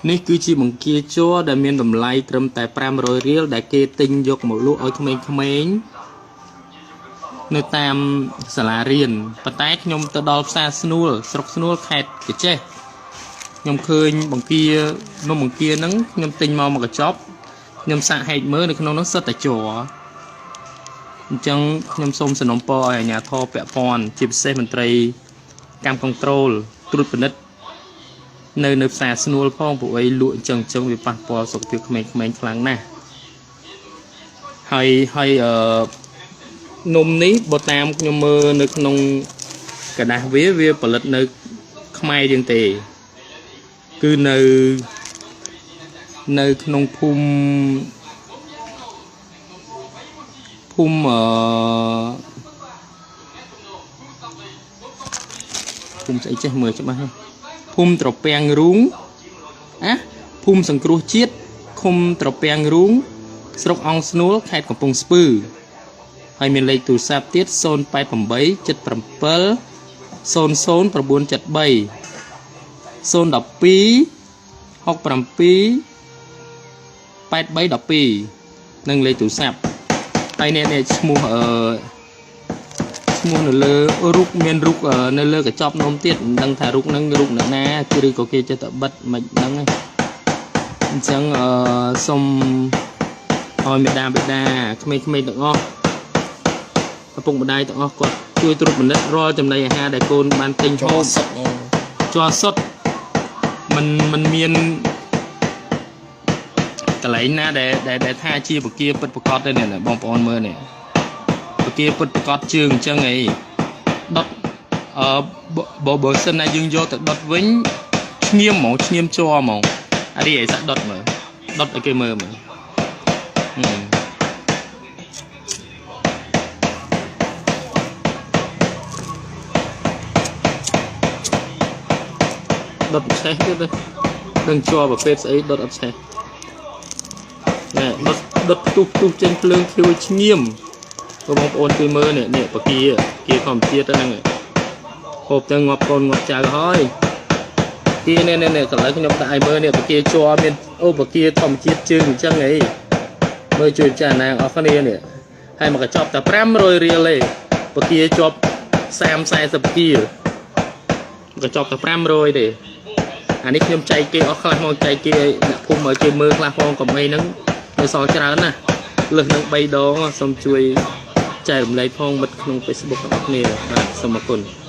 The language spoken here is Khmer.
នេះគឺជាបង្គាជ័រដែលមានតម្លៃត្រឹមតែ500រៀលដែលគេទិញយកមកលក់ឲ្យក្មេងៗនៅតាមសាលារៀនប៉ុន្តែខ្ញុំទៅដល់ផ្សារស្នួលស្រុកស្នួលខេត្តក្រចេះខ្ញុំឃើញបង្គានំបង្គាហ្នឹងខ្ញុំទិញមកមួយកញ្ចប់ខ្ញុំសាកហែកមើលនៅក្នុងនោះសុទ្ធតែជ័រអញ្ចឹងខ្ញុំសូមសំណូមពរឲ្យអាជ្ញាធរពាក់ព័ន្ធជាពិសេសមន្ត្រីកម្មកុងត្រូលត្រួតពិនិត្យ នៅផ្សារស្នួលផងពួកអីលក់អញ្ចឹងអញ្ចឹងវាប៉ះពាល់សុខភាពក្មេងៗខ្លាំងណាស់ហើយហើយអឺនំនេះបើតាមខ្ញុំមើលនៅក្នុងក្រដាសវាវាផលិតនៅខ្មែរយើងទេគឺនៅនៅក្នុងភូមិភូមិអឺភូមិស្អីចេះមើលច្បាស់ហ្នឹងភូមិត្រពាំងរូងណាភូមិសង្គ្រោះជាតិឃុំត្រពាំងរូងស្រុកអង្គស្នួលខេត្តកំពង់ស្ពឺហើយមានលេខទូរស័ព្ទទៀត088 77 00973 012 67 8312និងលេខទូរស័ព្ទហើយនេះនេះឈ្មោះអឺឈ្មោះនៅលើរូបមានរូបនៅលើកញ្ចប់នំទៀតមិនដឹងថារូបហ្នឹងរូបអ្នកណាគឺឬក៏គេចេះតែបិទមិនដឹងទេអញ្ចឹងអឺសូមឲ្យមេដាបេដាក្មេងៗទាំងអស់ឪពុកម្ដាយទាំងអស់គាត់ជួយត្រួតពិនិត្យរាល់ចំណីអាហារដែលកូនបានទិញហូប សុទ្ធ ជ័រសុទ្ធมันមានកន្លែងណាដែលដែលដែលថាជាពគាពិតប្រកបទេនេះបងប្អូនមើលនេះពគាពិតប្រកបជើងអញ្ចឹងអីដុតអឺបើបើសិនណាយើងយកទៅដុតវិញឈ្ងៀមហ្មងឈ្ងៀមជ័រហ្មងអានេះឯងសាក់ដុតមើលដុតឲ្យគេមើលមើលហឹមដុតឆេះទៀតទេដឹងជ័រប្រភេទស្អីដុតអត់ឆេះណែដុតដុតផ្ទុះផ្ទុះចេញភ្លើងខៀវឈ្ងៀមបងប្អូនជួយមើលនេះនេះពគាគាធម្មជាតិហ្នឹងហូបទៅងាប់កូនងាប់ចៅហើយគានេះនេះនេះកន្លែងខ្ញុំដាក់ឲ្យមើលនេះពគាជ័រមានអូពគាធម្មជាតិជើងអញ្ចឹងអីមើលជួយពិចារណាអស់គ្នានេះហើយមកកញ្ចប់តែ500រៀលទេពគាជាប់30 40គាកញ្ចប់តែ500ទេអានេះខ្ញុំចែកគេអស់ខ្លះមកចែកគេអ្នកភូមិឲ្យគេមើលខ្លះផងកុំអីហ្នឹងនៅសល់ច្រើនណាស់លើសនឹង3ដងសូមជួយចែករំលែកផងមិត្តក្នុង Facebook របស់គ្នាបាទសូមអរគុណ។